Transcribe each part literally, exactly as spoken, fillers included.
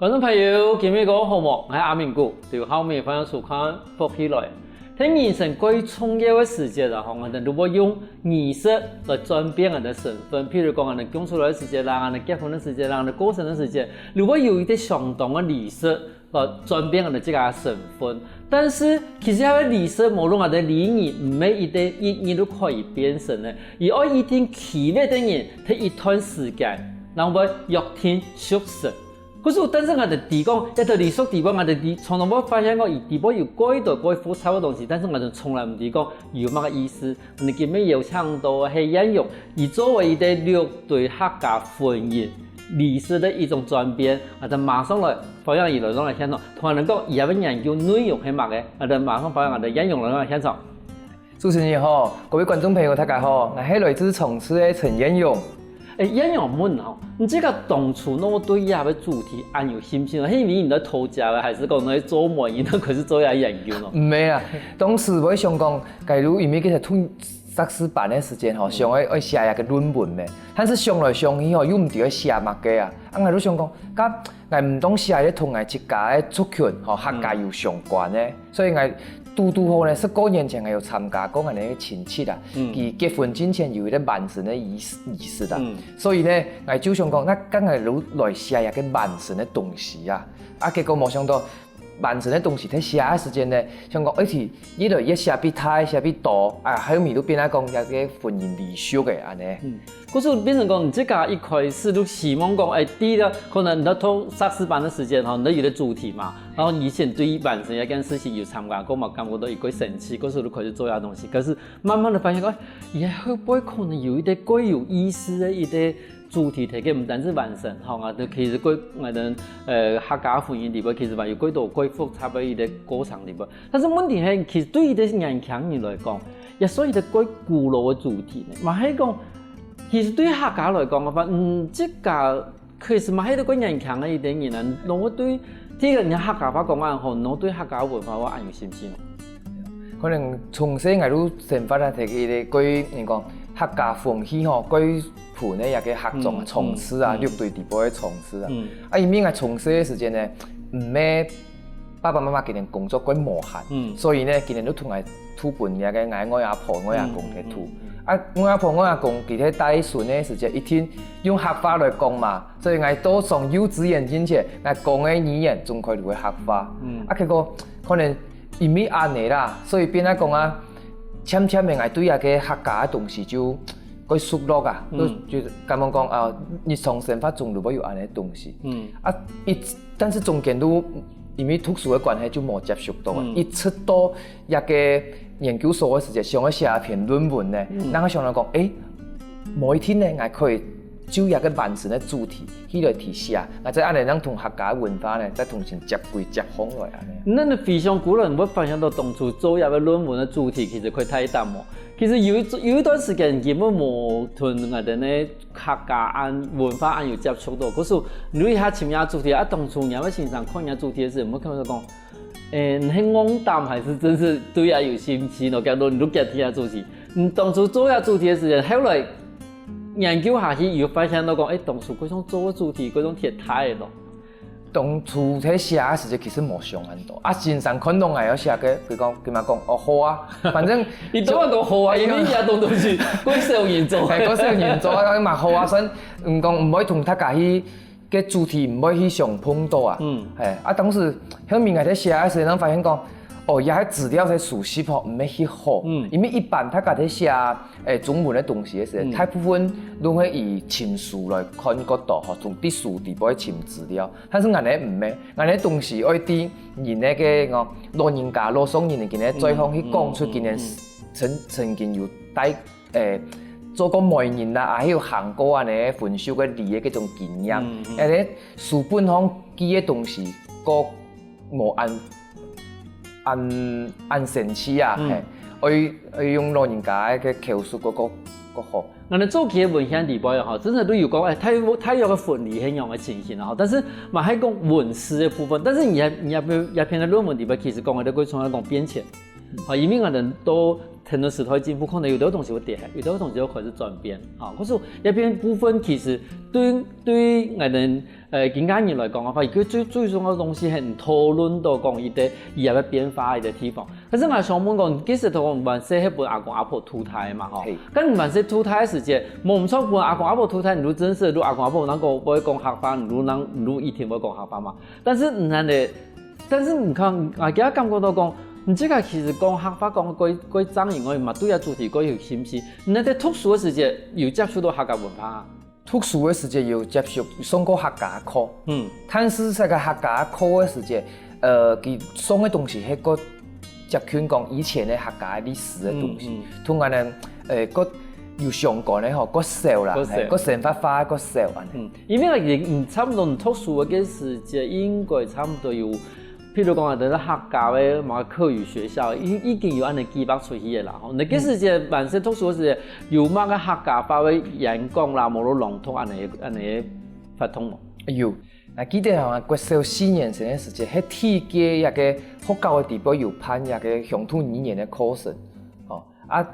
觀眾朋友，今晡日過好無？𠊎係阿明哥，劉浩明，歡迎收看《福氣來了》。在人生最重要个時節啊，吼，𠊎兜都會用儀式來轉變𠊎兜身份。譬如講，𠊎兜降出來个時節啦，𠊎兜結婚个時節啦，𠊎兜過身个時節，都會有一個相當个儀式來轉變𠊎兜自家个身份。但是，其實這個儀式，無論𠊎兜禮儀，毋係一個一日就可以變成个，佢愛一定企穩个人，在一段時間，然後會約定俗成。 可是，但是𠊎兜知講，這兜禮俗底背，𠊎兜知，從來無發現過，佢底背有蓋多蓋複雜个東西，但是𠊎兜從來毋知講有麼个意思。你今晡日邀請到个係晏榮，佢做為一個六堆客家婚姻儀式个一種轉變，𠊎兜馬上來歡迎佢來到𠊎兜現場，同𠊎兜講佢个研究內容係麼个，𠊎兜馬上歡迎𠊎兜晏榮來到𠊎兜現場。 主持人好，各位觀眾朋友大家好，𠊎係來自長治个陳晏榮。欸，晏榮問吼，你自家當初哪會對這個主題恁有興趣呢？係因為你在偷食个，還係講你在做媒，你就開始做這個研究呢？毋係啊，當時𠊎想講，假如因為其實讀碩士班个時間吼，想愛愛寫一個論文咩，但是想來想去吼，又毋知愛寫麼个啊，啊𠊎就想講，該 𠊎毋當寫个同𠊎自家个族群吼客家有相關个，所以𠊎堵堵好呢，十過年前𠊎有參加過𠊎个親戚啊，佢結婚進前有一個完成个儀儀式啊，所以呢，𠊎就想講，那該𠊎就來寫一個完成个東西啊，啊結果無想到完成个東西在寫个時間呢，想講，而且越來越寫變大，寫變多，啊後面就變來講一個婚姻禮俗个恁呢。 故所變成講，你自家一開始就希望講，欸，第一個可能你在讀碩士班个時間吼，你有個主題嘛，然後以前對於完成這件事情有參加過嘛，感覺到有幾神奇，故所就開始做這東西。可是慢慢个發現講，欸，佢後背可能有一個更有意思个一個主題，提个毋單止完成吼，啊，其實過𠊎兜呃客家婚姻底背，其實嘛有幾多幾複雜个一個過程底背。 但是問題係，其實對於一個年輕人來講，也算一個幾古老个主題呢。嘛係講，其實對客家來講个話，嗯，這個其實嘛係一個幾年輕个一個人啊，哪會對，第一個，你客家話講恁好，哪會對客家文化會恁有興趣呢？可能從細𠊎就生活在一個幾，人講客家風氣吼，幾 本个一個客庄啊，嗯，長治啊，嗯，六堆底背个長治啊。嗯。啊，因為𠊎從細个時間呢，毋係爸爸媽媽佢等工作過無閒，嗯，所以呢，佢等就同𠊎渡分這個𠊎外阿婆、外阿公去渡。嗯，嗯，嗯。啊，外阿婆、外阿公佢等帶孫个時節，一定用客話來講嘛，所以𠊎到上幼稚園進前，𠊎講个語言總歸就係客話。嗯。啊，結果可能因為恁呢啦，所以變來講啊，漸漸个𠊎對這個客家个東西就 較熟絡啊，嗯，就就感覺講啊，日常生活中就會有恁呢个東西。嗯。啊，一但是中間都因為讀書个關係就無接觸到啊。嗯。一直到這個研究所个時節，想愛寫一篇論文呢，嗯，正會想到講，欸，無一定呢，𠊎可以就這個完成个主題去來提寫，𠊎再恁呢正同客家文化呢，再重新接軌接上來恁呢。那你非常古老，你會發現到當初做這個論文个主題其實較大膽哦。 其實有一有一段時間根本無同𠊎兜个客家恁文化恁有接觸到，可是你一下尋這主題啊，當初你个先生看這主題个時，毋會感覺講，欸，你係戇膽還係真係對這有興趣呢？假如你都決定這主題，你當初做這主題个時間，後來研究下去，有發現到講，欸，當初該種做个主題，該種忒大个咯。 當初在寫个時節，其實無想恁多。啊，先生看到𠊎愛寫个，佢講，佢嘛講，哦，好啊，反正佢當然講好啊，因為這東西，過少人做。係，過少人做，啊，嘛好啊，算，嗯，講毋會同大家去，个主題毋會去相碰到啊。嗯。係，啊，當時後面𠊎在寫个時，正發現講，哦，這个資料个收集吼，毋係去好。嗯。因為一般大家在寫，欸，中文个東西个時，嗯，大部分都會以尋書來看較多吼，從歷史底背尋資料。 但是𠊎呢毋係，𠊎呢東西愛對人个个講，老人家、老上人个今日嘴項去講出今日曾曾經有帶，欸，做過媒人啦，還有行過恁呢分手个禮个這種經驗。嗯，嗯。而且書本項記个東西，較無恁恁恁生趣啊，嗯，係，愛愛用老人家个口述，較較較好。 𠊎等早期个文獻底背吼，真正都有講，欸，大大約个分類係仰个情形吼，但是嘛還講文字个部分，但是你也你也也篇个論文底背，其實講个都過重要講變遷，吼，因為𠊎等都隨等時代進步，可能有兜東西會跌，有兜東西會開始轉變。吼，可是這片部分其實對，對𠊎等，呃，今下人來講个話，佢最，最重要个東西係討論到講佢个，佢个變化个地方。可是𠊎想問講，其實頭講還細係分阿公阿婆渡大嘛，吼。係。該還細渡大个時節，無毋著分阿公阿婆渡大，你就真實，你阿公阿婆能夠會講客話，你能，你一定會講客話嘛。但是毋然个，但是你看，𠊎今下感覺到講，你這個其實講客話講過，過正因為嘛，對這主題過有興趣。你在讀書个時節有接觸到客家文化啊？讀書个時節有接觸，上過客家課。嗯。但是這個客家課个時節，呃，佢上个東西係過接近講以前个客家歷史个東西，嗯，嗯。同𠊎等，呃，過有相關个吼，過少啦，過少。嘿，過生活化，過少恁呢。嗯。 因為你，你差不多你讀書个時節，應該差不多有，譬如講啊，等於客家个麼个客語學校，已，已經有恁呢計畫出去个啦，吼。你該時節，嗯。還細讀書个時節，有麼个客家話个演講啦，無論朗讀恁呢，恁呢个活動無？有，𠊎記得吼，國小四年生个時節，係第一屆該个學校个底背有辦該个鄉土語言个課程，吼。 啊，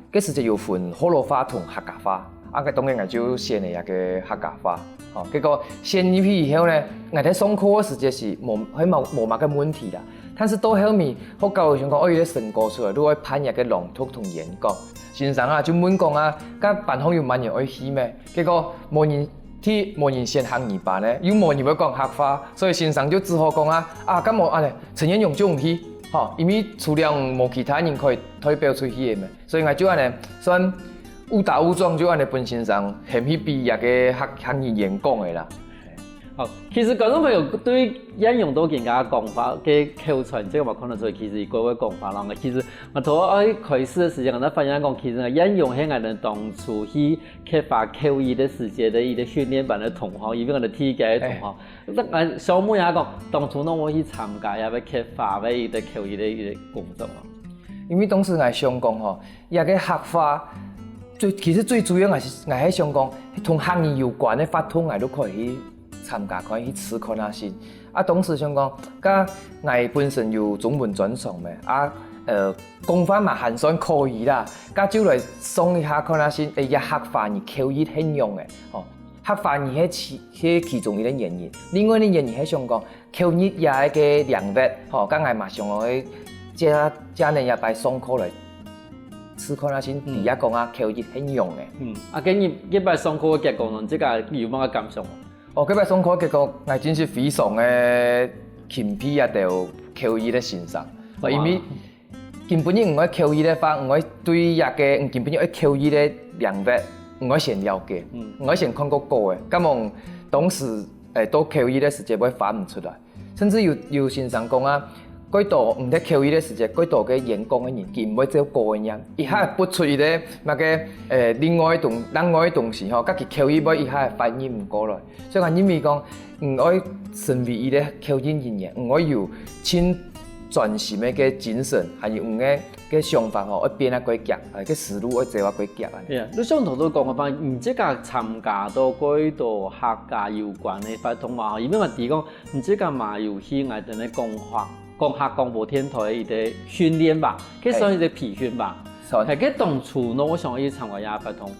該時節有分學老話同客家話，啊，該當然𠊎就選了該个客家話。吼，結果選入去以後呢，𠊎在上課个時節係無，還無，無麼个問題啦。但是到後面，學校有想講，哦，有个成果出來，就會辦一个朗讀同演講。先生啊，就問講啊，該班上有麼人愛去咩？結果無人去，無人選客語班呢，又無人會講客話，所以先生就只好講啊，啊，該無恁呢，陳彥勇就去，吼，因為除了無其他人可以代表出去个咩。 所以𠊎就恁呢算誤打誤撞，就恁呢分先生喊去比該个客，客語演講个啦。好，其實觀眾朋友對彥勇到今个講法个口才，這個嘛看得出，其實佢个講法啦。其實𠊎頭愛開始个時間，𠊎正發現講，其實彥勇係𠊎等當初去客話口語个時節个一個訓練班个同學，因為𠊎等第一屆个同學。哎。該𠊎小妹也講，當初仰會去參加這個客話个一個口語个一個工作啊？因為當時𠊎想講吼， 這個客話，最，其實最主要𠊎係，𠊎係想講，同客語有關个活動，𠊎都可以去參加，可以去試看下先。啊，當時想講，該𠊎本身有中文專長咩，啊，呃，講話嘛還算可以啦，該就來上一下看下先，哎呀，客話語口語係仰个，吼，客話語係其，係其中一個原因。另外一個原因係想講， 口語這個領域，吼，該𠊎嘛想愛借，借等這擺上課來試看下先，嗯。知影講啊，口語係仰个。嗯，啊，該日，該擺上課个結果呢，自家有麼个感想無？哦，該擺上課結果，𠊎真係非常个欽佩這兜口語个先生。哦，因為 今晡日你愛口語个話，你愛對這個，你今晡日愛口語个領域，你愛先了解，嗯。你愛先看過稿个。該麼當時，誒，到口語个時節會翻毋出來。甚至有，有先生講啊，過多毋得口語个時節，過多个演講个人，佢毋會照稿个念，一下會發出一個，該個，誒，另外个東，另外个東西吼，該佢口語會一下會反應毋過來。所以𠊎認為講， 你愛成為一個口語人員，你愛有盡專心个該精神，還有你个，个想法吼，愛變啊較遽，啊，个思路愛走啊較遽啊。對啊，你像頭先講个話，你自家參加到幾多客家有關个活動嘛？因為𠊎知講，你自家嘛有去𠊎等个講客，講客廣播電台个一個訓練吧，可以算一個培訓吧。算。係，該當初呢，𠊎想去參加這活動。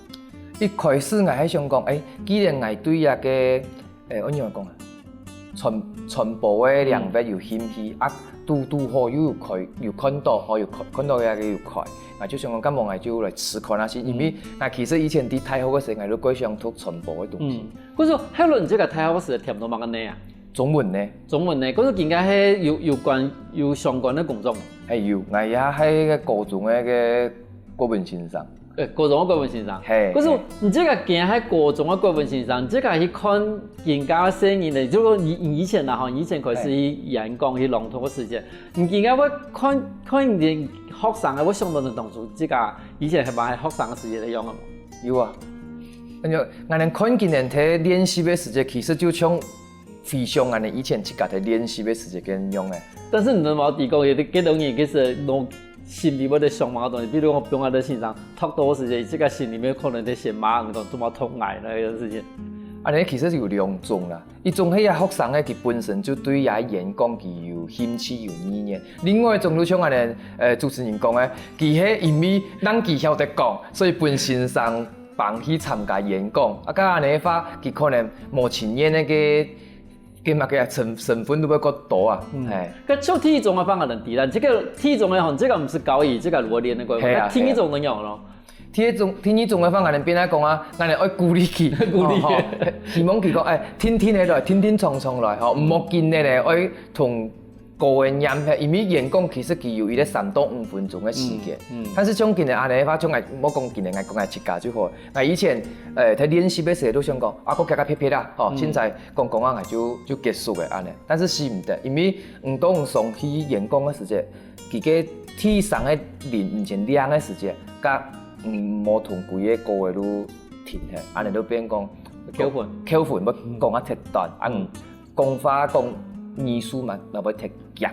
一開始𠊎還想講，誒，既然𠊎對這個 誒，仰般講啊？傳，傳播个領域有興趣，啊，堵，堵好又有開，有看到，吼，有看，看到該個有開，𠊎就想講，該無𠊎就來試看下先，因為𠊎其實以前在大學个時，𠊎就過想讀傳播个東西。嗯，可是後來你這個大學个時，填到麼个呢啊？中文呢？中文呢？可是應該係有，有關，有相關个工作無？係有，𠊎也係个高中个，个國文先生。 呃，高中个國文先生。係，可是你這個竟然係高中个國文先生，你這個去看人家細人仔，就講你，你以前啦吼，你以前開始去演講、去朗讀个時節，你應該會看，看人學生个，會想到你當初自家以前係嘛係學生个時節个樣个無？有啊，恁樣，𠊎等看佢等在練習个時節，其實就像 回想𠊎等以前自家在練習个時節个樣仔。但是你知無，知講，有个，有兜人其實攏心裡會在想麼个東西，比如講，放在先生讀到个時節，自家心裡面可能在想麼个東西，做麼讀𠊎那個事情。恁樣其實有兩種啦，一種係這學生个佢本身就對這演講佢有興趣有意願，另外一種就像恁樣，呃，主持人講个，佢係因為當佢曉得講，所以分先生幫佢參加演講。啊，該恁樣个話，佢可能無情願个个个麼个啊，成成分都會較多啊，嗯，係。該就第一種个方法能抵賴，這個第一種个吼，這個毋係教育，這個羅列个，係啊，該第二種能樣咯。 第一種，第二種个方法，恁樣變來講啊，恁樣愛鼓勵佢，鼓勵。吼，希望佢講，哎，定定个來，定定常常來，吼，毋好緊个咧，愛同高个念，因為演講其實佢有一個三到五分鐘个時間。嗯，嗯。但是像今日恁樣个話，像𠊎，莫講今日，𠊎講𠊎自家就好。𠊎以前，呃，在練習个時候都想講，啊，我加加撇撇啦，吼，嗯。現在講講啊，𠊎就就結束个恁樣。但是係毋得，因為毋當上去演講个時節， 佢个第三个零毋前兩个時節，甲嗯無同歸个高个路停下，恁樣就變講扣分。扣分，要講啊忒短，啊，嗯。講話講語速嘛，嘛會忒遽，恁樣。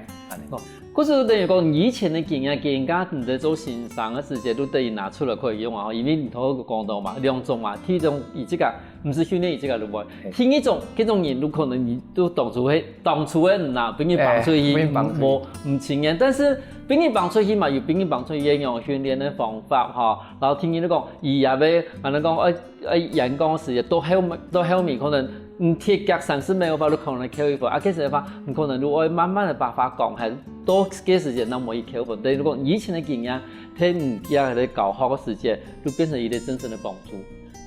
哦，故所等於講，以前个經驗，更加你在做先生个時節，都等於拿出來可以用啊，因為你頭先講到嘛，兩種嘛，其中以這個，毋係訓練以這個路會，嘿。第二種，這種人，有可能你都當初會，當初會拿，分人放出去，哎，分人放出去。無 毋情願，但是分人放出去嘛，有分人放出去个樣訓練个方法吼。然後聽人講，伊也會，反正講，呃，呃，演講時都後面，都後面可能，嗯，忒遽三十秒个話，你可能扣一分，啊，其實个話，你可能就愛慢慢个把話講，還到該時間，那麼一扣分。但如果以前个經驗，在你這樣个教學个時間，就變成一個真正个幫助。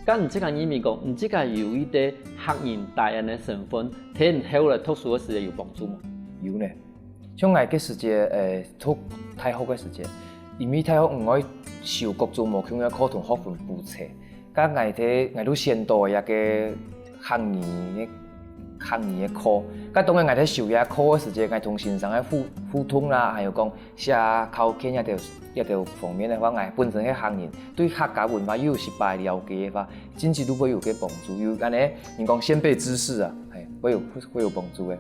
該你這個認為講，你這個有一個客人帶恁个身份，在你後來讀書个時間有幫助無？有呢。 像𠊎个時節，呃，讀大學个時節，因為大學毋愛修各種無共樣个課同學分補齊，甲𠊎个𠊎都選到一個客語个客語个課。甲當然𠊎在修這課个時節，𠊎同先生个互互動啦，還有講寫考卷這兜這兜方面个話，𠊎本身係客人，對客家文化又有一擺了解个話，真實都會有个幫助。有恁呢，人講先輩知識啊，嘿，會有會有幫助个。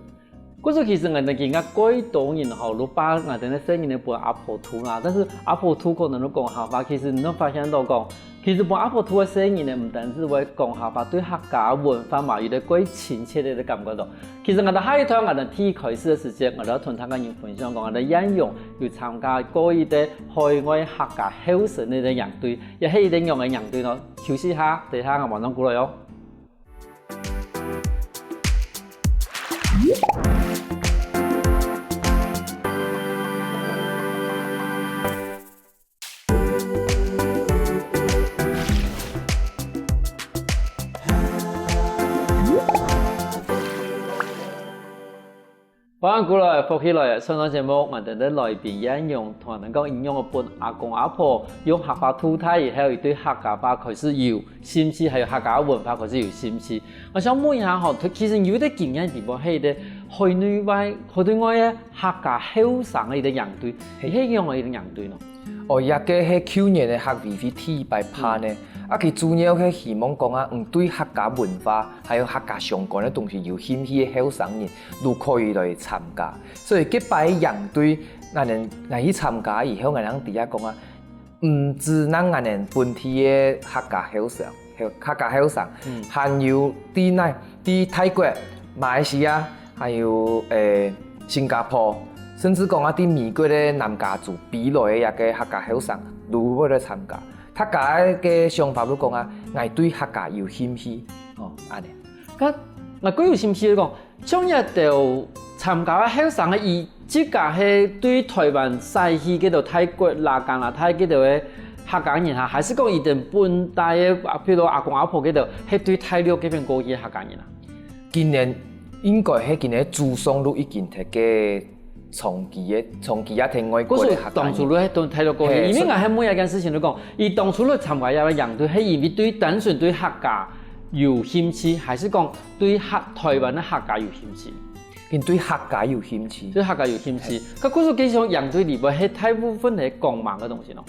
故所其實𠊎等今下蓋多人吼，都把𠊎等个細人仔分阿婆渡啦，但是阿婆渡可能都講客話，其實你都發現到講，其實分阿婆渡个細人仔，毋單止會講客話，對客家文化嘛有一個蓋親切个感覺到。其實𠊎等下一段𠊎等第一開始个時節，𠊎等要同大家人分享講，𠊎等應用有參加過一個海外客家後生个營隊，也係一個樣个營隊咯。休息下，等一下𠊎馬上過來哦。 歡迎過來，福氣來了！上段節目，𠊎等个來賓應用同𠊎等講，應用个分阿公阿婆用客話渡大以後，佢對客家話開始有興趣，還有客家文化開始有興趣。𠊎想問一下吼，其實有一個經驗地方，係一個海內外、海內外个客家後生个一個營隊，係仰般个一個營隊呢？ 哦，這個係舊年个客委會第一擺辦个。嗯。啊，佢主要係希望講啊，嗯，對客家文化，還有客家相關个東西有興趣个後生人，都可以來參加。所以，這擺營隊，𠊎等，𠊎去參加以後，𠊎等知影講啊，毋止𠊎等本地个客家後生，客家後生，嗯。還有在哪，在泰國、馬來西亞， 還有，誒，新加坡，甚至講啊，在美國个南加州飛來个這個客家後生，都會來參加。大家个想法都講啊，𠊎對客家有興趣，吼，恁呢。該𠊎較有興趣講，像這兜參加个後生个，佢自家係對台灣徙去該兜泰國啦、加拿大該兜个客家人哈，還係講佢等本地个，啊，譬如阿公阿婆該兜，係對大陸該片過去个客家人啊？ 今年應該係今年祖上都已經在該長期个，長期也在外國个客家人。故所當初都係對大陸過去，嘿，因為𠊎還問一件事情，就講，佢當初來參加這個營隊，係因為對，單純對客家有興趣，還係講對客，台灣个客家有興趣？佢對客家有興趣。對客家有興趣。嘿。該故所該種營隊裡背，係大部分係講麼个東西呢？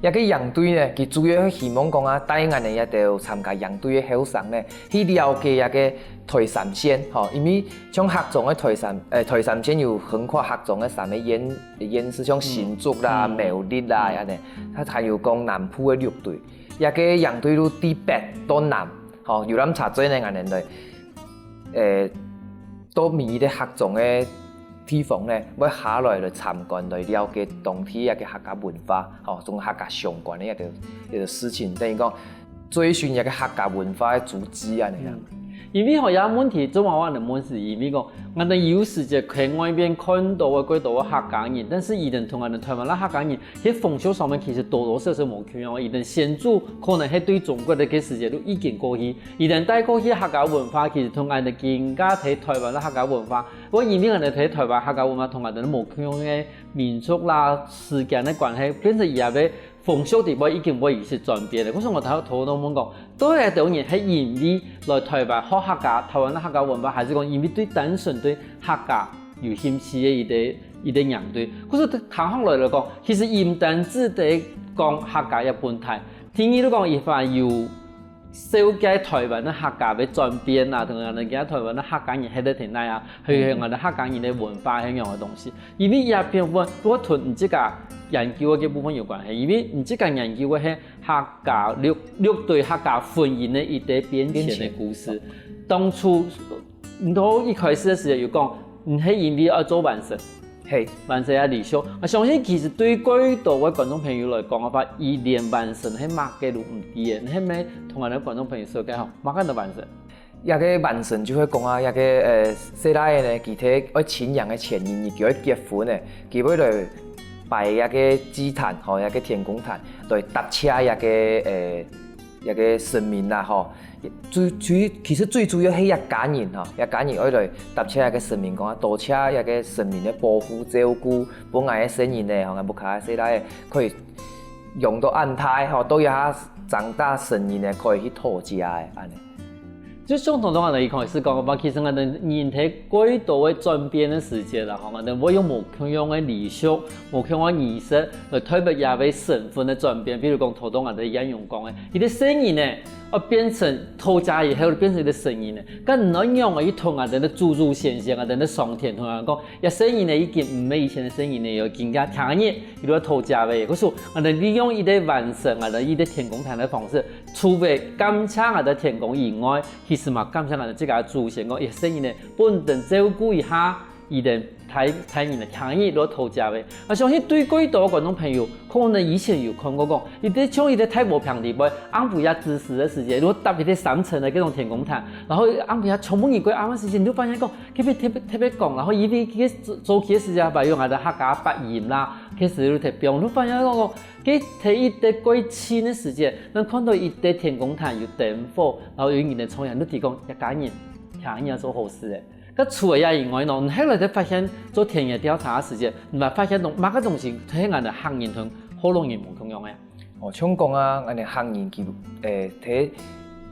這個營隊呢，佢主要係希望講啊，帶𠊎等這兜參加營隊个後生呢，去了解這個台三線，吼，因為像客庄个台三，呃，台三線有橫跨客庄个三個縣，縣市，像新竹啦、嗯。苗栗啦，嗯。恁呢，佢還有講南部个六堆。這個營隊就對北到南，吼，遊覽車載呢，𠊎等來，誒，到每一個客庄个地方呢，會下來來參觀，來了解當地个客家文化，吼，同客家相關个一個一個事情，等於講追尋一個客家文化个足跡啊，恁樣。因為吼，這問題做麼个會恁樣問，係因為講，𠊎等有時節在外面看到个過多个客家人，但是佢等同𠊎等台灣个客家人 佢風俗上面其實多多少少無共樣，佢等先祖可能係對中國个該時節都已經過去，佢等帶過去客家文化，其實同𠊎等今下在台灣个客家文化，毋過因為𠊎等在台灣客家文化同𠊎等無共樣个民族啦、時間个關係，變成佢个風俗地位已經會有一些轉變了。故所𠊎頭頭都問講，到底當然係因為來台灣學客家、台灣个客家文化，還係講因為對單純對客家 有興趣个一個一個人對。故所聽下來來講，其實佢毋單止在講客家个本體，第二就講佢還有紹介台灣个客家个轉變啊，同𠊎等今下台灣个客家人歇在哪啊，還有𠊎等客家人个文化係仰个東西。因為這部分，毋過同你自家研究个部分有關係，因為你自家研究个係客家六六對客家婚姻个一個變遷个故事。當初 你頭一開始个時節有講，你係因為愛做灣生，係。灣生个禮俗。𠊎相信其實對蓋多个觀眾朋友來講个話，佢連灣生係麼个都毋知个，你係毋係同𠊎等觀眾朋友紹介吼，麼个係灣生？這個灣生就係講啊，這個呃細倈仔呢，佢在愛親人个前一日，佢愛結婚呢，佢會來拜這個祭壇，吼，這個天公壇，來答謝這個呃 這個神明啦吼，最最其實最主要係一家人吼，一家人愛來答謝這個神明講啊，多謝這個神明个保護照顧，分𠊎个細人仔吼，𠊎屋下个細倈仔可以養到恁大吼，到這下長大成人仔可以去討食个恁呢。就像頭先𠊎等一開始講个話，其實𠊎等人在蓋多个轉變个時節啦，吼，𠊎等會用無共樣个禮俗、無共樣个儀式來代表這位身份个轉變。比如講頭先𠊎等應用講个， 一個細人仔，愛變成討食以後變成一個成人仔，該仰仔去同𠊎等个祖祖先先，𠊎等个上天同𠊎講，這細人仔已經毋係以前个細人仔，有今下聽日佢都愛討食个。故所，𠊎等利用一個灣生，𠊎等一個天公壇个方式，除了感謝𠊎等天公以外，其實嘛感謝𠊎等自家个祖先，講，這細人仔分等照顧一下， 佢等大大人仔，聽日都討食个。𠊎相信對蓋多觀眾朋友，可能以前有看過講，佢等像佢等大禾坪裡背，暗晡夜子時个時節，如果搭佢等三層个該種天公壇，然後暗晡夜全部人過暗个時間，你就發現講，特別特別特別光，然後因為佢个早早期个時節，還有𠊎等客家八音啦，開始有特別，你就發現講，佢在一個過靜个時節，能看到一個天公壇有燈火，然後有人在唱歌，你就知講，一家人，聽日做好事个。 該除了這以外呢，你後來再發現做田野調查个時節，你還發現到麼个東西係𠊎等客人同學老人無共樣个？哦，像講啊，𠊎等客人佢，誒，在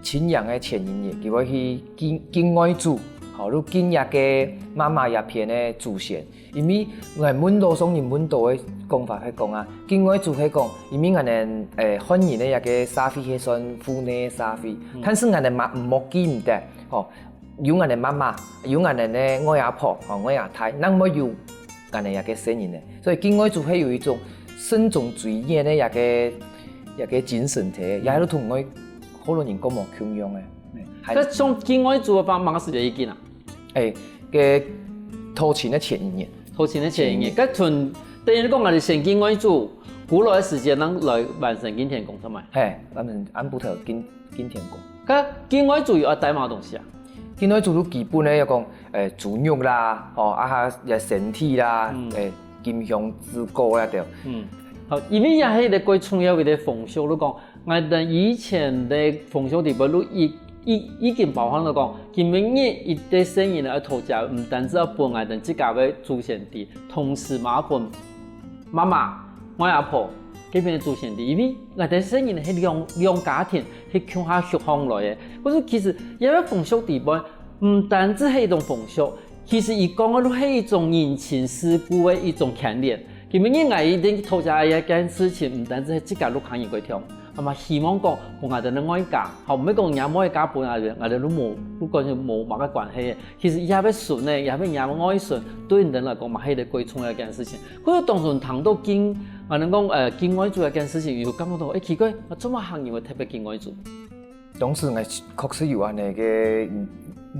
親人个前一日，佢會去敬敬外祖，吼，就敬這個媽媽這片个祖先。因為𠊎問到上人問到个講法係講啊，敬外祖係講，因為𠊎等，誒，漢人个這個社會係算戶內社會，但是𠊎等嘛毋好記毋得，吼， 有𠊎等媽媽，有𠊎等个外阿婆、吼外阿太，正會有𠊎等這個細人仔。所以敬外祖係有一種慎終追遠个這個這個精神在，也係同𠊎學老人講無共樣个。該像敬外祖个話，麼个時節去敬啊？誒，該討親个前一日。討親个前一日，該從等於講𠊎等先敬外祖，過來个時間，正來灣生敬天公，係無？係，𠊎等暗晡頭敬敬天公。 該敬外祖愛帶麼个東西啊？敬外祖就基本个愛講，誒，豬肉啦，吼，啊下个身體啦，誒，金香、子果該兜。嗯，好，因為這係一個蓋重要个風俗，就講𠊎等以前个風俗裡背，就已已已經包含到講，今晡日一個細人愛討食，毋單止愛分𠊎等自家个祖先知，同時嘛愛分 媽媽、外阿婆，該片个祖先知，因為𠊎兜細人係兩兩家庭係共下畜放來个。故所其實這個風俗裡背，毋單止係一種風俗，其實佢講个就係一種人情世故个一種牽連。今晡日𠊎一定去討食這件事情，毋單止係自家屋下人會痛，啊嘛希望講分𠊎兜个外家，吼，毋係講若外家分𠊎兜，𠊎兜就無，就講無麼个關係个。 其實這個孫仔，這個若外孫，對𠊎兜來講嘛係一個蓋重要个一件事情。故所當初聽到敬，啊，人講，呃，敬外祖个一件事情，有感覺到，誒，奇怪，啊，做麼个客人會特別敬外祖？當時𠊎確實有恁樣个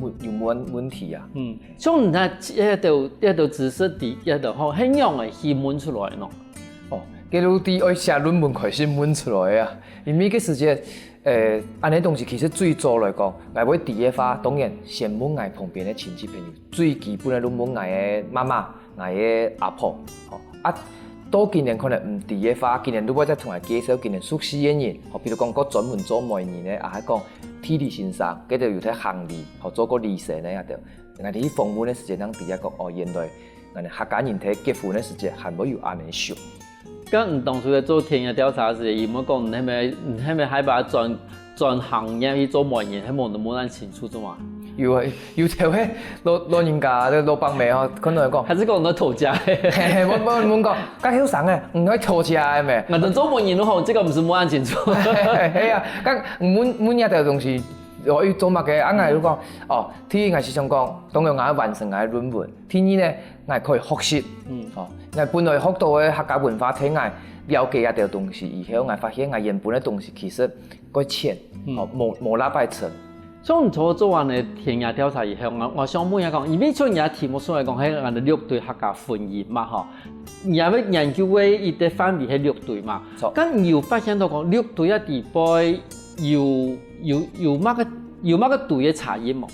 問有問問題啊。嗯，像你看這兜這兜知識底這兜吼，係仰會去問出來呢？哦，該就對愛寫論文開始問出來啊，因為該時節，呃，恁樣東西其實最早來講，𠊎會知个話，當然先問𠊎旁邊个親戚朋友，最基本个就問𠊎个媽媽。 𠊎个阿婆，吼，啊，到今年可能毋知个話，今年就會再同𠊎介紹今年熟悉个人，吼，比如講，該專門做媒人个，啊，還講地理先生，該兜有在行里，吼，做過里生个啊，對。𠊎去訪問个時節，正知啊講，哦，原來𠊎客家人在結婚个時節，還會有恁樣熟。該你當初在做田野調查時，有無講你係毋係你係毋係害怕轉 轉行業去做媒人，係無問恁清楚做麼？有啊，有兜係老老人家、老伯姆吼，可能會講，還係講你討食个？嘿嘿，問問問講，該後生个，你愛討食个咩？𠊎等做媒人都好，這個毋使問恁清楚。係啊，該問問這兜東西，哦，愛做麼个？啊，𠊎就講，哦，第一，𠊎係想講，當然𠊎愛完成𠊎个論文。第二呢，𠊎可以學習，嗯，哦，𠊎本來學到个客家文化，對𠊎了解這兜東西以後，𠊎發現𠊎原本个東西其實 過淺，嗯，哦，無無罅擺深。像你做做完个田野調查以後，𠊎𠊎想問一下講，因為像你个題目出來講，係𠊎等六堆客家婚姻嘛吼，你也會研究个一個範圍係六堆嘛。著。該你有發現到講六堆个底背有有有麼个有麼个堆个差異無？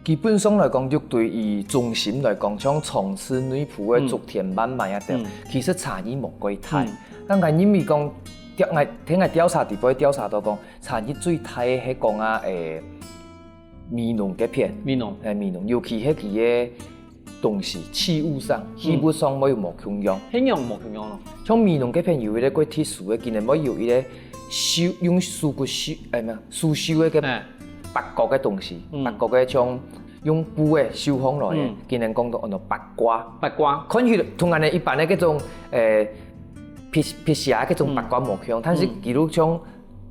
基本上來講，六堆以中心來講，像長治、內埔个竹田、萬巒啊等，其實差異無幾大。但𠊎認為講，調𠊎聽𠊎調查底背調查到講，差異最大个係講啊，誒，美濃該片。美濃。誒，美濃，尤其係佢个東西，器物上，器物上會有無共樣。係仰無共樣咯？像美濃該片有一個過特殊个，竟然會有一個繡用手骨繡，誒，無，手繡个个 八角个東西，嗯，八角个像用布个繡項來个，嗯，佢等講到安到八卦。八卦。看起來同𠊎等一般个該種，誒，皮皮鞋个該種八卦無共，但是佢就像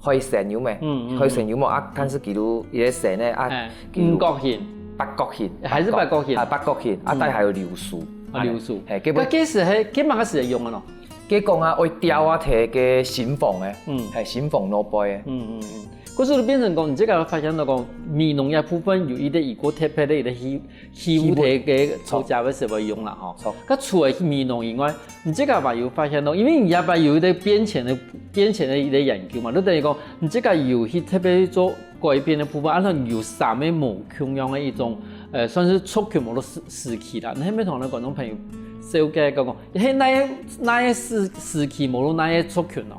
海參有無？嗯，嗯，海參有無啊？但是佢就一個參呢啊，哎，佢就五角形。八角形。還係八角形？啊，八角形，啊，嗯，底下有流蘇。啊，流蘇。嘿，該該該時係，該麼个時節用个咯？該講啊，愛吊啊，提个新房个，嗯，嘿，新房外背个。嗯，嗯，嗯。 故所就變成講，你這個發現到講，美濃這部分有一個一個特別个一個器器物个个草甲个時候用啦吼。著。該除了美濃以外，你這個還有發現到，因為你這擺有一個變遷个變遷个一個研究嘛，就等於講，你這個有去特別去做改變个部分，啊，你有三個無共樣个一種，呃，算係族群無論時時期啦。你係毋係同𠊎等觀眾朋友紹介講講，係哪個哪個時時期無論哪個族群哦？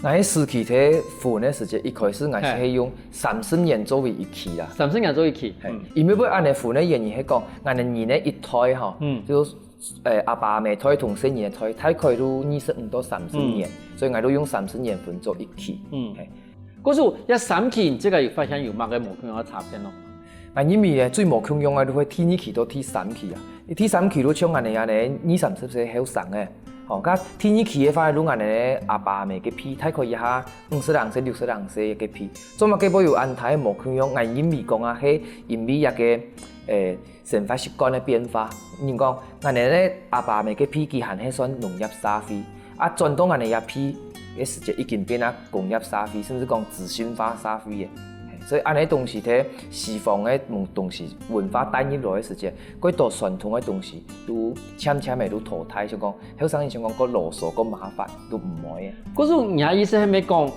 𠊎个時期在分个時節，一開始𠊎係用三十年作為一期啦。三十年做一期，嘿，嗯。因為會恁樣分个原因係講，𠊎等人个一代吼，嗯，就，誒，阿爸阿姆代同細人个代，大概都二十五到三十年，嗯，所以𠊎都用三十年分做一期。嗯。嘿。故所這三期，這個有發現有麼个無共樣个差別咯？ 𠊎認為呢，最無共樣个就係第二期到第三期啊。第三期就像𠊎等恁樣二三十歲後生个，吼，該第二期个話，就𠊎等阿爸阿姆个輩，大概一下五十零歲、六十零歲个輩。做麼个會有恁大个無共樣？𠊎認為講啊，係因為這個，誒，生活習慣个變化。人講，𠊎等个阿爸阿姆个輩，佢還係算農業社會， 啊，轉到𠊎等這輩个時節，已經變啊工業社會，甚至講資訊化社會个。嘿，所以恁樣東西，在西方个東西文化帶入來个時節，過多傳統个東西都漸漸个都淘汰，想講後生人想講過囉嗦、過麻煩，都毋愛个。故所你个意思係毋係講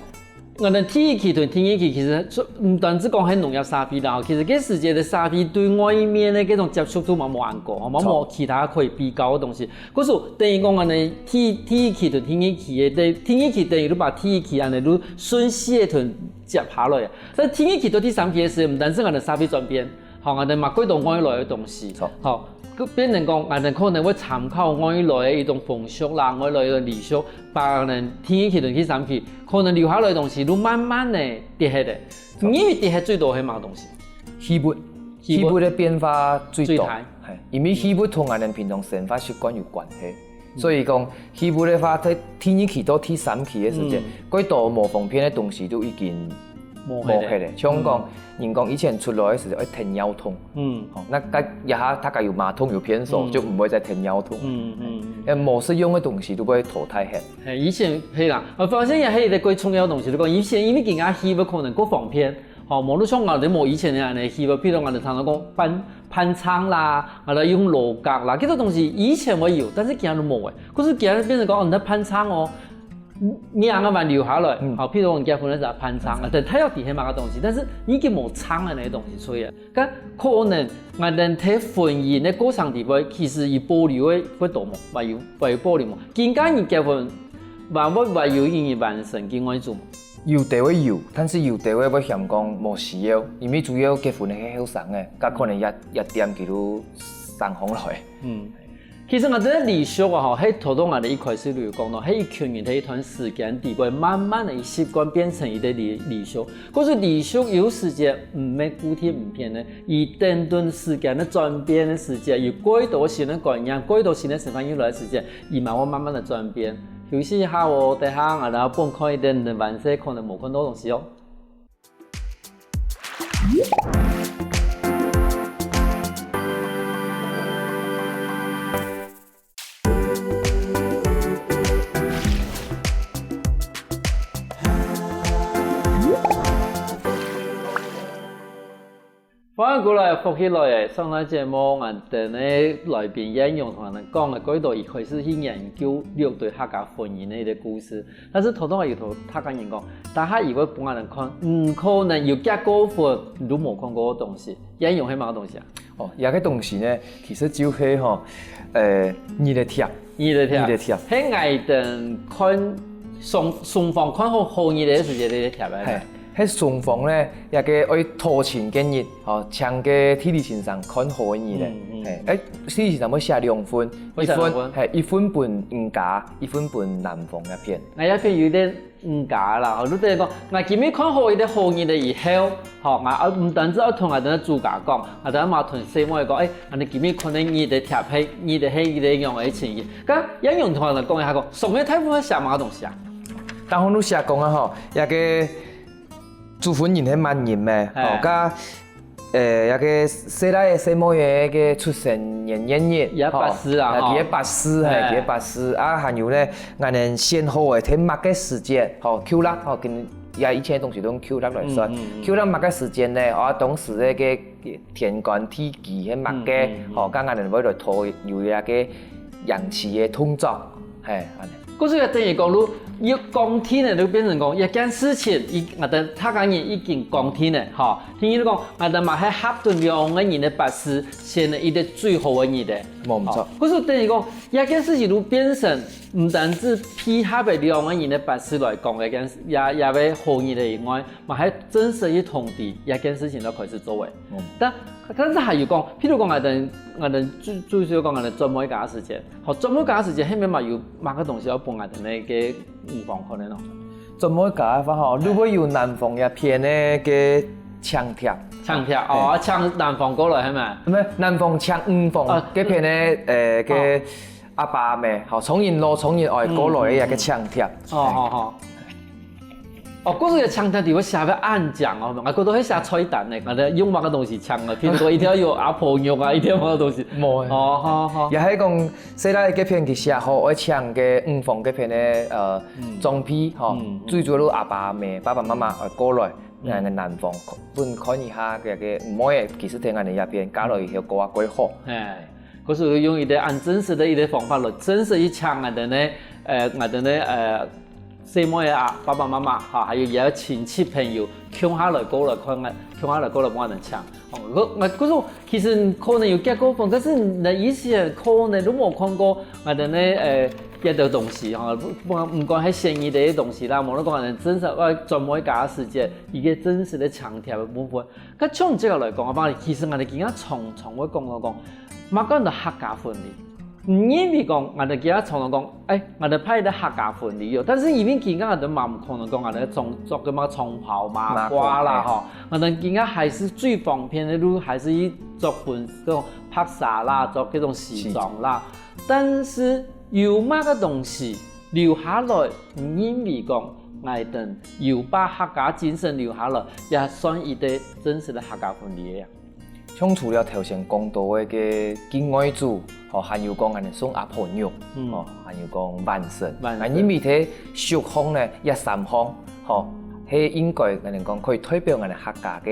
，𠊎等第一期同第二期其實毋單止講係農業社會啦，其實該時節个社會對外面个該種接觸度嘛無恁高，嘛無其他可以比較个東西。 故所等於講恁樣，第第一期同第二期个，第第二期等於就把第一期恁樣就順勢个同接下來。但第二期到第三期个時，毋單止𠊎等社會轉變，吼，𠊎等嘛過多外來个東西，著。吼，變成講𠊎等可能會參考外來个一種風俗啦，外來个禮俗，把𠊎等第二期同第三期可能留下來个東西，就慢慢个跌下來。著。因為跌下最多係麼个東西？ 氣候，氣候个變化最大，最大。嘿，因為氣候同𠊎等平常生活習慣有關係，所以講氣候个話，在第二期到第三期个時節，嗯，過多無方便个東西都已經無忒了。無忒了。像講，嗯，人講以前出來个時節愛跈尿桶，嗯，吼，該該這下大家有馬桶有便所，嗯，就毋會再跈尿桶。嗯，嗯，嗯。呃，無實用个東西都會淘汰忒。嘿，以前，嘿啦，我發現也係一個最重要个東西，就講以前因為今下氣候可能較方便，吼，無就像𠊎兜無以前个恁樣，譬如，譬如𠊎兜常常講伴，伴唱啦，𠊎兜用鑼角啦，這種東西以前會有，但是今日都無了。可是今日變成講，哦，你在伴唱哦，你還還留下來，嗯。好，譬如講你結婚个時候伴唱，嗯。但係到底係麼个東西，但是你已經無唱个那些東西出來了。該可能𠊎兜在婚姻个過程裡背，其實有保留个，會多無？會有，會有保留無？今下人結婚，還會，會有人還神經外做無？ 有兜會有，但是有兜會，會嫌講無需要，因為主要結婚个係後生个，該可能也，也點佢都上行來。嗯。其實𠊎兜个禮俗啊，吼，係頭頭𠊎兜一開始就有講到，係一群人在一段時間裡背慢慢个習慣變成一個禮，禮俗。可是禮俗有時節毋係固定毋變个，佢等等時間个轉變个時節，有幾多新个觀念，幾多新个想法又來个時節，佢嘛會慢慢个轉變。 休息一下哦，等下𠊎兜分看一點你兜還細可能無看到个東西哦。歡迎過來，福氣來了！上段節目𠊎兜个來賓燕蓉同𠊎兜講个，過去一開始去研究六堆客家婚姻个一個故事。但是頭頭有同大家人講，等下佢會分𠊎兜看，嗯，可能有結過婚，你都無看過个東西。燕蓉係麼个東西啊？哦，這個東西呢，其實就係吼，呃，你的貼。你的貼。你的貼。係𠊎兜看送，送房看好，好日个時節个貼个。係，係送房呢， 這個愛討親个日，吼，請个地理先生看好个日咧。嗯，嗯。係，欸，地理先生會寫兩份，會寫兩份。一份，係，一份分你家，一份分男方該片。𠊎這片有點你家啦，吼，你等於講，𠊎今日看好一個好日了以後，吼，𠊎，啊，毋單止愛同𠊎兜个主家講，𠊎兜嘛同細妹講，欸，𠊎兜今日看个日个貼係，日个係一個樣个情形。該也用同𠊎兜講一下講，上面大部分寫麼个東西啊？當然你寫講啊，吼，這個 主婚人係麼人咩？係。吼，該，欸，這個細倈仔細妹仔个出生年月日，也八字啊，吼。啊，佢个八字，係，係。佢个八字。啊，還有呢，𠊎兜選好个在麼个時節，吼，舊曆，吼，跟，也以前个東西都用舊曆來算。嗯，嗯，嗯。舊曆麼个時節呢？啊，當時个，个天干地支係麼个，嗯，嗯，嗯。吼，該𠊎兜會來討有一個迎娶个動作，係，恁呢。 故所也等於講，你，你講定了，就變成講，一件事情，佢，𠊎兜大家人已經講定了，吼。等於講，𠊎兜嘛係合著兩個人个八字，選了一個最好个日仔。無錯。吼，故所等於講，一件事情就變成，毋單止配合个兩個人个八字來講个，也，也會好日仔以外，嘛係正式去通知，一件事情就開始做个。嗯。但，但是還有講，譬如講，𠊎兜，𠊎兜最，最主要講，𠊎兜轉妹家个時節， 好，轉妹家个時節，係毋係嘛有麼个東西愛分𠊎兜个女方看个咯？轉妹家个話吼，就會有男方這片个，个請帖。請帖，哦，嘿。請男方過來，係無？毋係，男方請女方，哦。該片个，呃，个哦。阿爸阿姆，吼，從人老從人愛過來个一個請帖。哦，好，好。 哦，故所个請帖裡背寫个恁靚哦，𠊎覺得係寫菜單呢，𠊎兜用麼个東西請啊？聽說一定愛有阿婆肉啊，一定愛麼个東西。無欸。哦，好，好。也係講，細倈該片佢寫好，愛請个女方該片个，呃，嗯。長輩，吼，嗯，嗯。最主要阿爸阿姆、爸爸媽媽，呃，過來，嗯。𠊎个男方，分看一下，該个妹仔，其實在𠊎兜這片，嫁落去後過啊，過好。哎。 故所用一個恁真實个一個方法來真實去請𠊎兜呢，呃，𠊎兜呢，呃，細妹啊，爸爸媽媽，哈，還有佢个親戚朋友，共下來過來看，共下來過來幫𠊎兜請。哦，𠊎，𠊎，故所其實可能有結過婚，但是你以前可能都無看過𠊎兜呢，呃，這兜東西，哈，不，不管係現役个東西啦，無論講𠊎兜真實愛轉妹家个時節，一個真實个請帖个部分。 該像這個來講，阿爸，其實𠊎兜今下常常會講到講，麼个安到客家婚禮。毋認為講，𠊎兜今下常常講，哎，𠊎兜辦一個客家婚禮哦。但是因為今下𠊎兜嘛毋可能講，𠊎兜著，著个麼个長袍、麻花啦，麻花，吼。𠊎兜今下還係最方便个路，還係去著婚，這種白紗啦，著這種西裝啦。西裝。但是有麼个東西 留下來，毋認為講，𠊎兜有把客家精神留下來，也算一個真實个客家婚禮个啊。像除了頭先講到个該敬外祖，吼，還有講恁樣送阿婆肉，嗯。吼，還有講換新。換新。啊，因為在俗項呢，這三項，吼，係應該，𠊎等講可以代表𠊎等客家个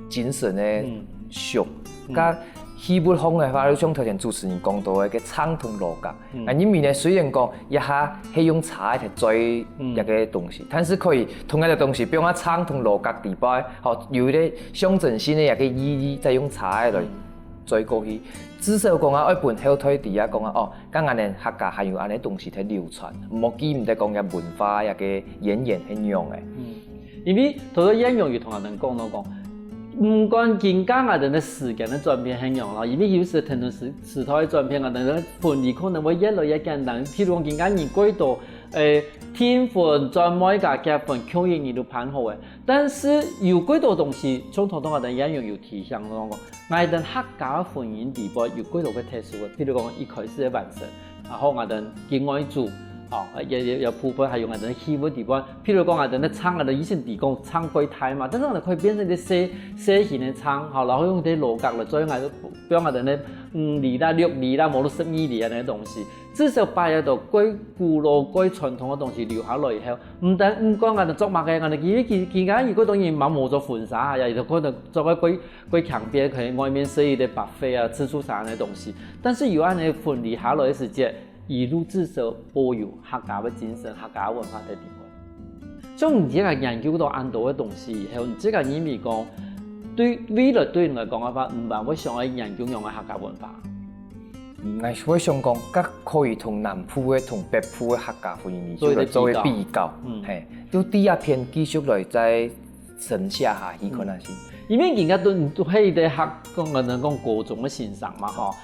精神个俗。該戲物項个話，就像頭先主持人講到个，該唱同鑼角。𠊎認為呢，雖然講這下係用茶來做一個東西，但是可以同該個東西，比如講唱同鑼角底背，吼，有一個象徵性个一個意義，再用茶來做過去。至少講啊，愛分後代知啊，講啊，哦， 該𠊎等客家還有恁呢東西在流傳，莫記毋得講這文化這個淵源係仰仔。因為頭先晏榮有同𠊎等講到講，毋管今下𠊎等个時間个轉變係仰咯，因為有時聽到時時代个轉變，𠊎等个分離可能會越來越簡單。譬如講今下人過多，誒，訂婚、轉妹家、結婚，共樣人都辦好誒。但是有過多東西，像頭先𠊎等晏榮有提醒到講， 𠊎等客家个婚姻底背有幾多个特殊个，譬如講一開始个完成，然後𠊎等个外祖，吼，也也也部分還有𠊎等个戲文底背，譬如講𠊎等个唱，𠊎等以前底講唱過大嘛，但是𠊎等可以變成一個細細型个唱，吼，然後用這邏輯來做，𠊎等用𠊎等个五里啦、六里啦，無就十二里啊那些東西，至少把這兜過古老、過傳統个東西留下來以後，毋但毋管𠊎等做麼个，𠊎等其實其其他有幾多人嘛無做婚紗啊，也有可能做个過 過強調可能外面食一個buffet啊、自助餐个東西，但是有恁呢分離下來个時節，一路至少保有客家个精神、客家文化在裡面。像你這個研究到恁多个東西以後，你這個認為講，對未來對你來講个話，你還會想要研究仰个客家文化？ 𠊎會想講，該可以同南部个同北部个客家婚姻就來做一個比較，係，就第二篇繼續來再深下下去看下去。因為人家都都係一個客，講可能講高中个先生嘛吼。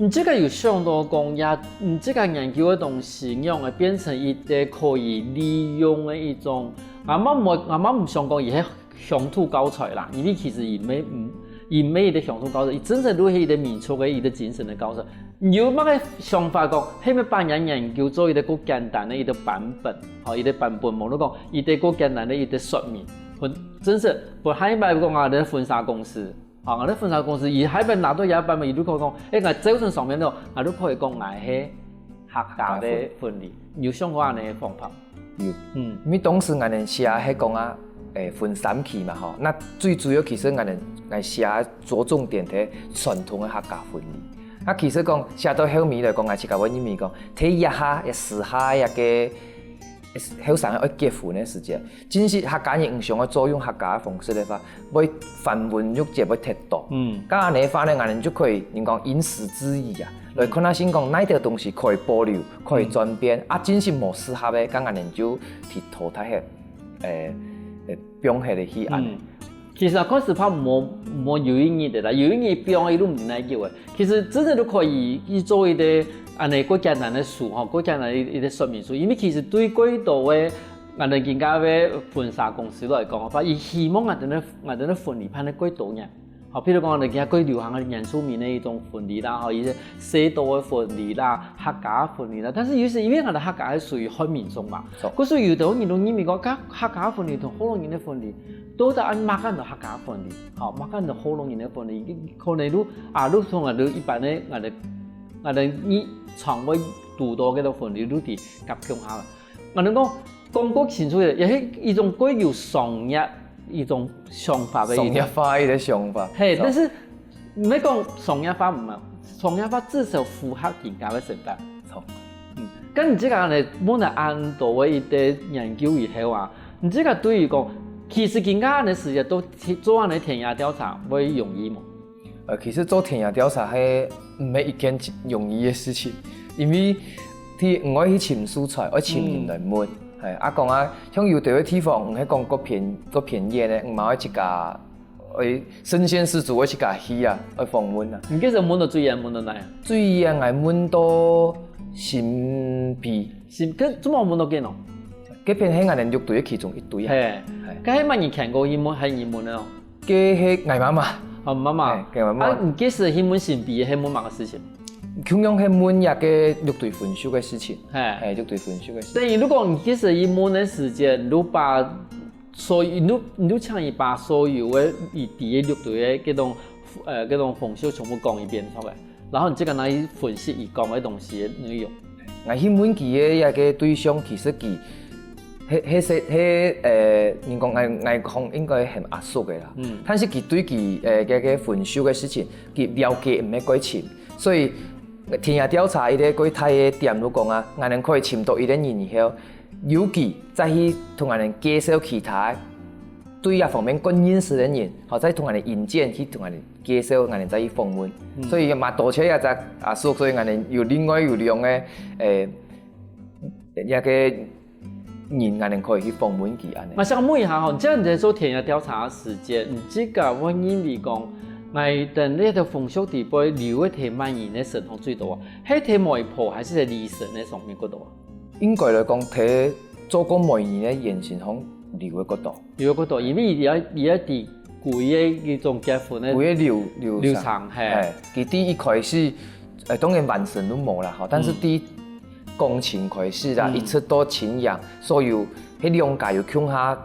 你這個有想到講呀，你這個研究个東西，仰會變成一個可以利用个一種，𠊎嘛無𠊎嘛毋想講佢係 鄉土教材啦，因為其實佢毋係毋佢毋係一個鄉土教材，佢真正都係一個民族个一個精神个教材。你有麼个想法講，係毋係把人研究做一個較簡單个一個版本，吼，一個版本，無論講一個較簡單个一個說明，分真實，分下一擺講啊，你个婚紗公司，吼，𠊎个婚紗公司，佢下一擺拿到這個版本，佢就可以講，誒，𠊎照片上面咯，𠊎就可以講𠊎係客家个婚禮，有想過恁呢个方法？ 有。嗯，因為當時𠊎等寫係講啊，誒，分三期嘛吼，那最主要其實𠊎等𠊎寫著重點在傳統个客家婚禮。那其實講寫到後尾來講，𠊎自家會認為講，在這下、這時下這個後生愛結婚个時節，真實客家人毋想愛做用客家个方式个話，會繁文縟節會忒多。嗯，該恁呢个話呢，𠊎等就可以，人講因時制宜啊。 來看下先講哪兜東西可以保留，可以轉變，啊，真實無適合个，該𠊎等就提淘汰忒，誒，誒，放忒个去恁呢。其實啊，開始怕無無有一日个啦，有一日放个都毋知哪久个。其實真正都可以去做一個恁呢較簡單个書吼，較簡單个一個說明書，因為其實對較多个𠊎等今下个婚紗公司來講个話，佢希望𠊎等个𠊎等个婚禮辦得較多人。 好，譬如講，你今過流行个原住民个一種婚禮啦，吼，一些西多个婚禮啦，客家个婚禮啦，但是有時因為𠊎等客家係屬於漢民族嘛，故所有兜人都認為講，客客家个婚禮同學老人个婚禮，到底愛麼个安到客家个婚禮，吼，麼个安到學老人个婚禮，可能都啊，都同𠊎等一般个𠊎等𠊎等日常會堵到个婚禮，都係合共下个。 𠊎等講講較清楚个，也係一種較有商業一種想法个一種。商業化一個想法。嘿，但是毋係講商業化毋好，商業化至少符合人家个想法。著。嗯，該你這個呢，問了恁多个一個研究以後啊，你這個對於講，其實今下个時節都做恁呢田野調查會容易無？ 呃，其實做田野調查係毋係一件容易个事情，因為第一，你愛去尋素材，愛尋人來問，係，啊講啊，像有兜个地方，你係講較偏較偏遠个，你嘛愛自家，愛身先士卒，愛自家去啊，愛訪問啊。你該時問到最遠問到哪啊？最遠𠊎問到新埤。新，該做麼問到該哦？該片係𠊎等六堆个其中一堆啊。係，該係麼人牽過去問，還係你問个哦？ 該係𠊎媽媽。哦，媽媽。係，𠊎媽媽。啊，你該時去問新埤，係問麼个事情？共樣係問這個六堆分宿个事情。係。係，六堆分宿个事情。等於如果你該時去問个時間，你就把所有，你就你就請佢把所有个佢知个六堆个這種呃這種風俗全部講一遍出來，然後你再跟佢分析佢講个東西个內容。 𠊎去問佢个這個對象，其實佢係，係，係，係，呃，人講𠊎，𠊎講應該喊阿叔个啦。嗯。但是佢對佢，呃，个，个分手个事情，佢了解毋係蓋深，所以田野調查一個蓋大个點就講啊，𠊎等可以尋到一個人以後，由佢再去同𠊎等介紹其他對這方面更認識个人，好，再同𠊎等引薦去同𠊎等介紹，𠊎等再去訪問。嗯。所以嘛多謝這隻阿叔，所以𠊎等有另外有兩個，呃， 一個人，𠊎等可以去訪問佢恁呢。𠊎想問一下吼，你這樣你在做田野調查个時間，你自家會認為講，𠊎等這兜風俗裡背留个係麼人个身上最多啊？係在媒婆還係在女生个上面較多啊？應該來講，在做過媒人个人身上留个較多。留个較多，因為佢愛，佢愛知 歸個一種結婚个歸個流，流程。流程，係。係，佢對一開始，呃，當然完成都無啦，吼，但是對感情開始啦，嗯。一直到親仰，所有，該兩家有共下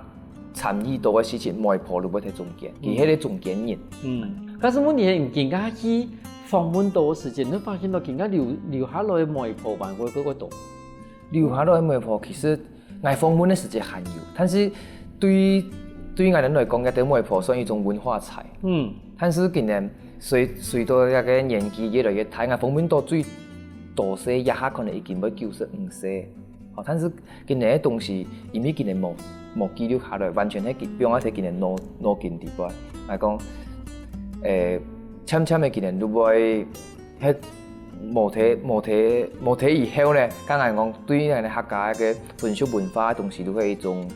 參與到个事情，媒婆就會在中間，佢係該中間人。嗯。但是問題係，你今下去訪問到个時間，你發現到今下留，留下來个媒婆還會較多。 留下來个媒婆，其實𠊎訪問个時節還有，但是對，對𠊎等來講，這兜媒婆算一種文化財。嗯。但是今年隨，隨著這個年紀越來越大，𠊎訪問到最多歲，這下可能已經會九十五歲。好，但是今年个東西，因為今年無，無記錄下來，完全係今，放在今年腦，腦筋裡背。來講，誒，漸漸个今年就會 係無忒，無忒，無忒以後呢，剛剛講對𠊎等客家个風俗文化个東西，就會一種，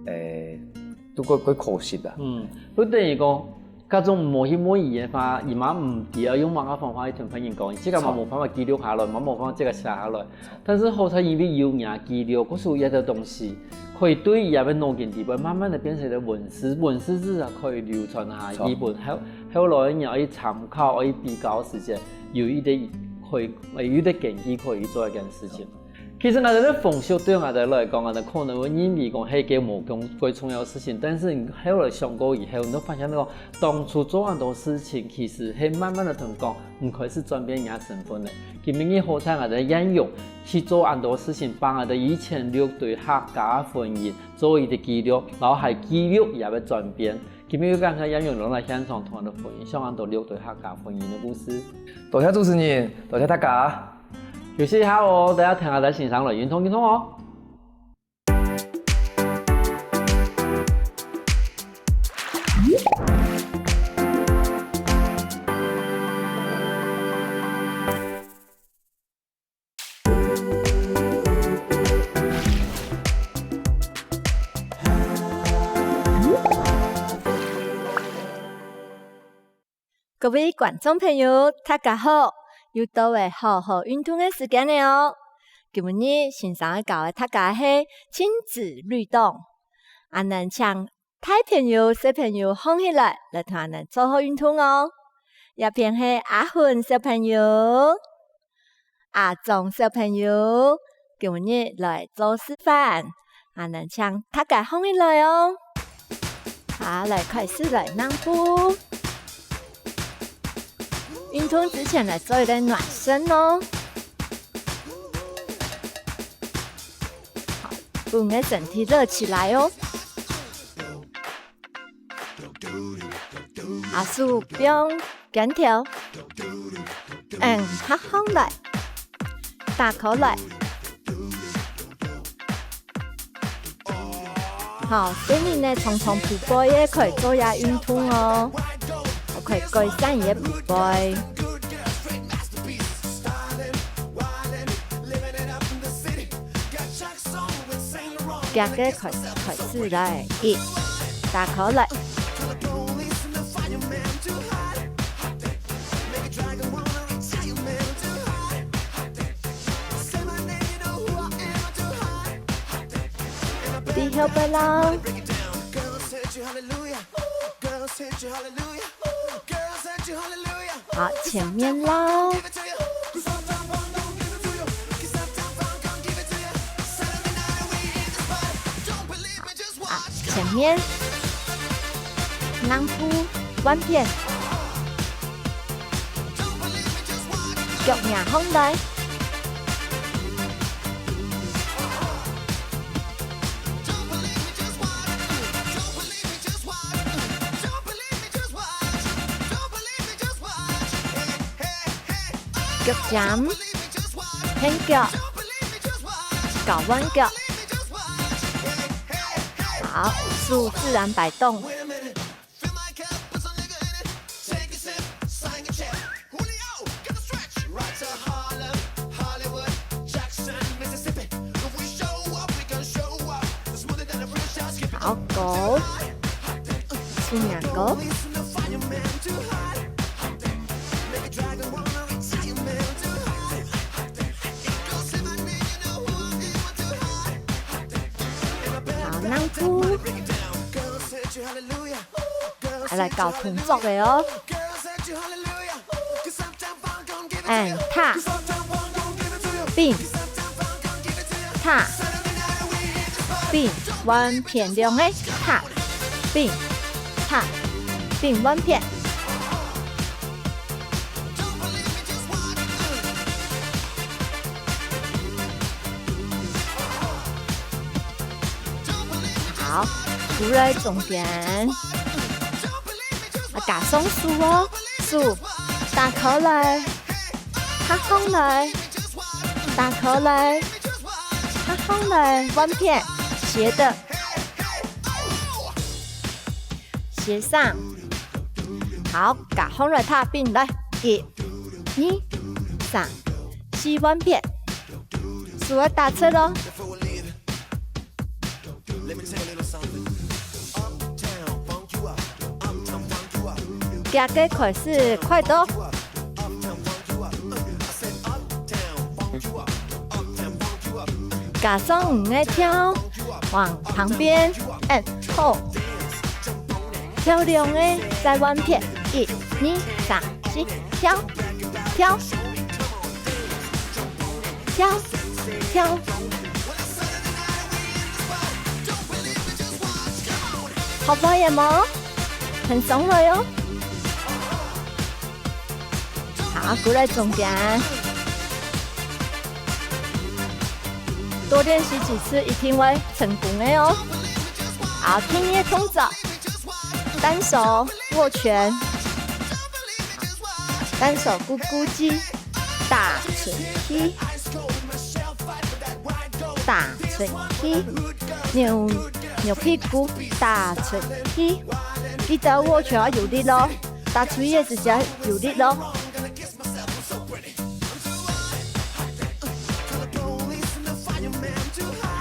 誒，就會，會可惜啦。嗯，就等於講，假使無去問佢个話，佢嘛毋知愛用麼个方法去同別人講，這個嘛無辦法記錄下來，嘛無辦法這個寫下來。但是好在因為有若記錄，故所這兜東西，可以對佢个腦筋裡背慢慢个變成一個文字，文字字啊可以流傳下去，著。日本還有 後來你愛去參考，愛去比較个時節，有一個可以，有一個根據可以做一件事情。其實𠊎兜个風俗對𠊎兜來講，𠊎兜可能會認為講係一個無講最重要个事情，但是你後來想過以後，你就發現講，當初做恁多事情，其實係慢慢个同講，你開始轉變你个身份了。今日好在𠊎兜沿用去做恁多事情，幫𠊎兜以前六堆客家个婚姻做一個記錄，然後還記錄佢个轉變。 今日又感謝楊永龍來現場同𠊎兜分享恁多六堆客家婚姻个故事。多謝主持人，多謝大家。休息一下哦，大家聽下來欣賞來運動運動哦。 各位觀眾朋友，大家好！又到了好好運動个時間了哦！今日先生愛教个大家係親子律動，恁樣請 大朋友、細朋友䟘起來，來同𠊎等做好運動哦。這片係阿芬小朋友、阿忠小朋友，今日來做示範，𠊎等請大家䟘起來哦。好，來開始來躘步。運動之前來做一個暖身哦。好，分个身體熱起來哦。 下手放肩頭，嗯，合䟘來，打開來。好，細人仔呢，常常匍匐个可以做下運動哦，可以改善佢个匍匐。 腳个開始，開始來，一，打開來。第二步啦。 好，前面啦。啊，前面。躘步，換片。腳䟘䟘來。腳尖、跈腳、交換腳。好，手自然擺動。好，高，新年高。好，南部。來，來搞動作个哦。 And踏，併，踏，併，換片兩个，踏，併，踏，併，換片。好，過來中間。 啊，加上手哦，手打開來，合上來，打開來，合上來，換片，斜的，斜上。好，加上來踏併，來，一、二、三、四，換片，手愛打直哦。 遽个開始快到。加上你个跳，往旁邊，and，後。跳兩个，再換片，一、二、三、四，跳，跳。 跳，跳。好，會了無？很鬆了喲。好，過來中間。多練習幾次，一定會成功的哦。好，第二个動作，單手握拳，單手咕咕雞。 打出去，打出去，扭，扭屁股，打出去。記得握拳要有力哦，打出去个時節有力哦。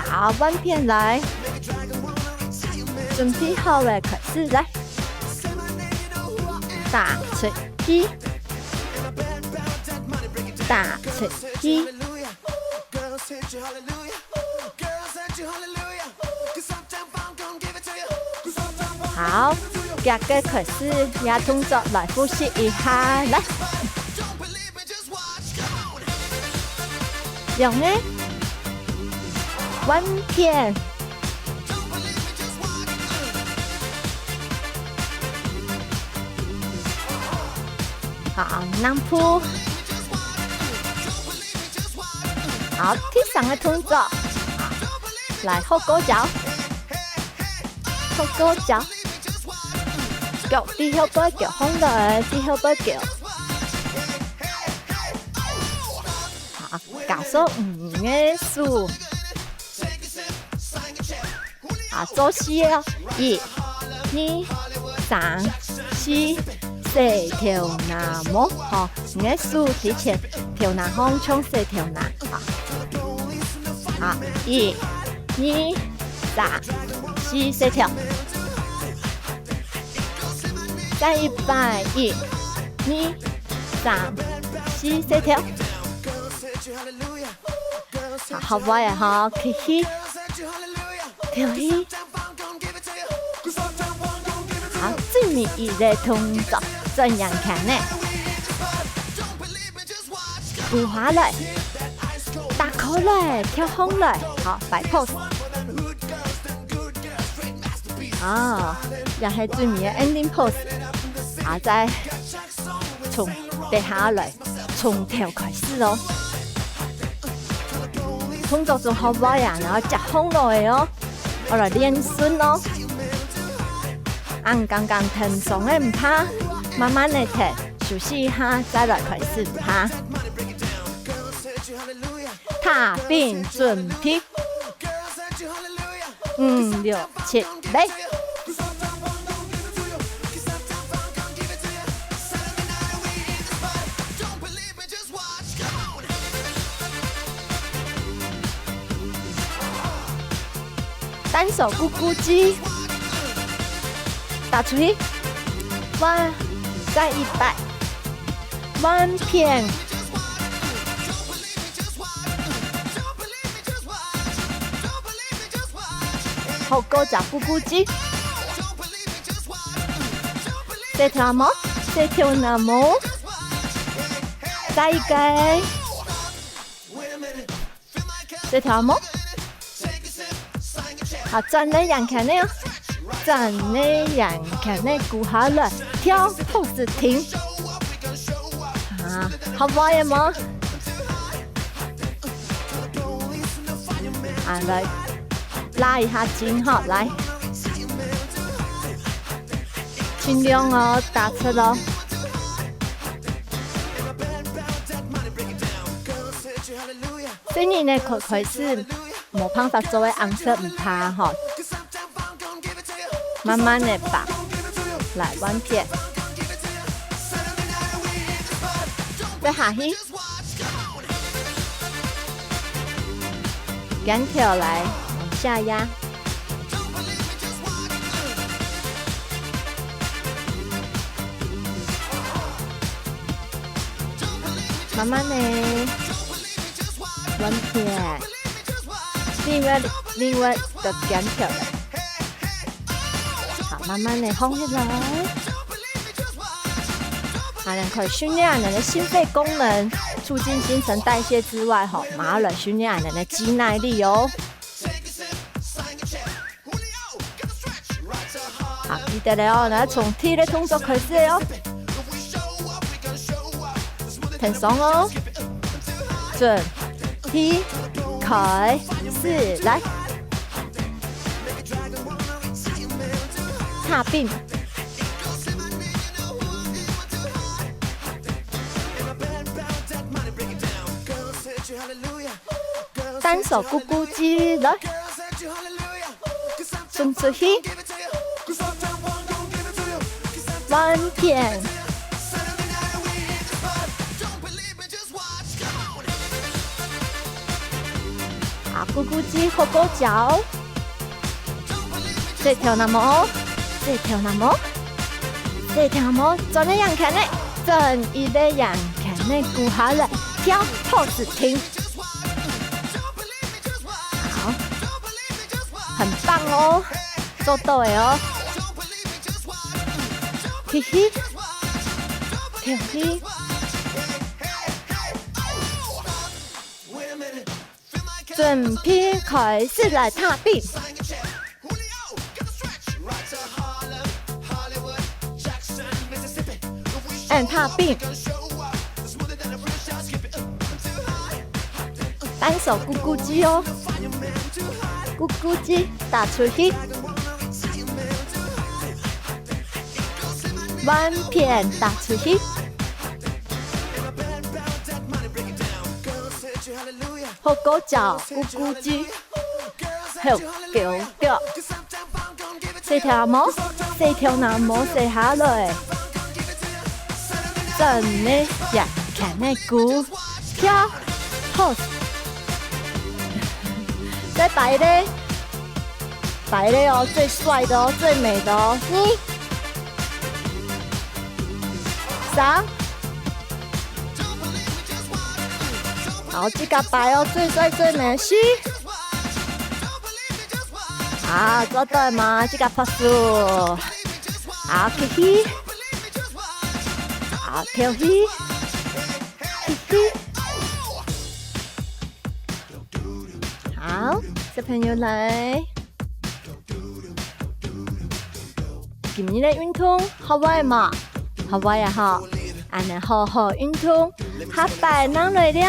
好，換片來，準備好了，開始來，打出去。 打出去。好，遽个開始，這動作來複習一下，來。用个，換片。 好，南部。好，第三个動作。來，後勾腳。後勾腳。腳，對後背腳，放落來，對後背腳。好，加速，嗯，个手。 啊，做四个哦，一、二、三、四，洗頭那毛，吼，你个手提前頭那項像洗頭那，好，好，一、二、三、四，洗頭。再一擺，一、二、三、四，洗頭。 好，好，會啊，吼，繼續。跳起。好，最尾一个動作，轉向前呢。跍下來，打開來，跳上來，好，擺pose。啊，這係最尾个ending pose。啊，再從底下來。 從頭開始哦。動作做好無啊，然後接上來哦，好來練身哦。恁剛剛𢯭手个毋怕，慢慢个𢯭，休息一下再來開始毋怕。踏冰準備，五、六、七，來！單手咕咕雞，打出去，換，再一擺，換片。 好，過隻咕咕雞。細條毛，細條那毛。再一個。細條毛。好，轉來仰圈个哦。轉來仰圈个，跍下來，跳，pose停。啊，好，無有無？ 啊，來，拉一下筋哈，來。盡量哦，打直哦。細人仔開，開始無辦法做个，恁樣毋怕吼。 慢慢个放，來，換片。再下去。肩頭來，往下壓。慢慢个，換片。 另外，另外个肩頭。好，慢慢个放下來。啊，恁樣可以訓練恁樣个心肺功能，促進新陳代謝之外，吼，嘛來訓練恁樣个肌耐力哦。 好，記得了哦，來，從第一个動作開始哦。挺胸哦，準備，開始，來。踏冰。 單手咕咕雞，來。送出去。換片。啊，咕咕雞好高腳。 細條那毛，細條那毛，細條那毛，轉个仰圈个，轉一个仰圈个，跍下來，跳，pose停。好，很棒哦，做到个哦。嘿嘿，嘿嘿。 準備開始來踏冰。嗯，踏冰。單手咕咕雞哦，咕咕雞打出去。 換片打出去。好高腳，咕咕雞，好高腳。細條毛，細條那毛，細下來。轉个仰圈个，跍，跳，pose。再擺一个。 擺一个哦，最帥的哦，最美的哦。二、三。好，自家擺哦，最帥最美。四。啊，做到嘛，自家拍手。啊，嘿嘿。啊，跳嘿。嘿嘿。 好，小朋友來。今日个運動學會無？學會啊吼，恁樣好好運動，下擺正來尞。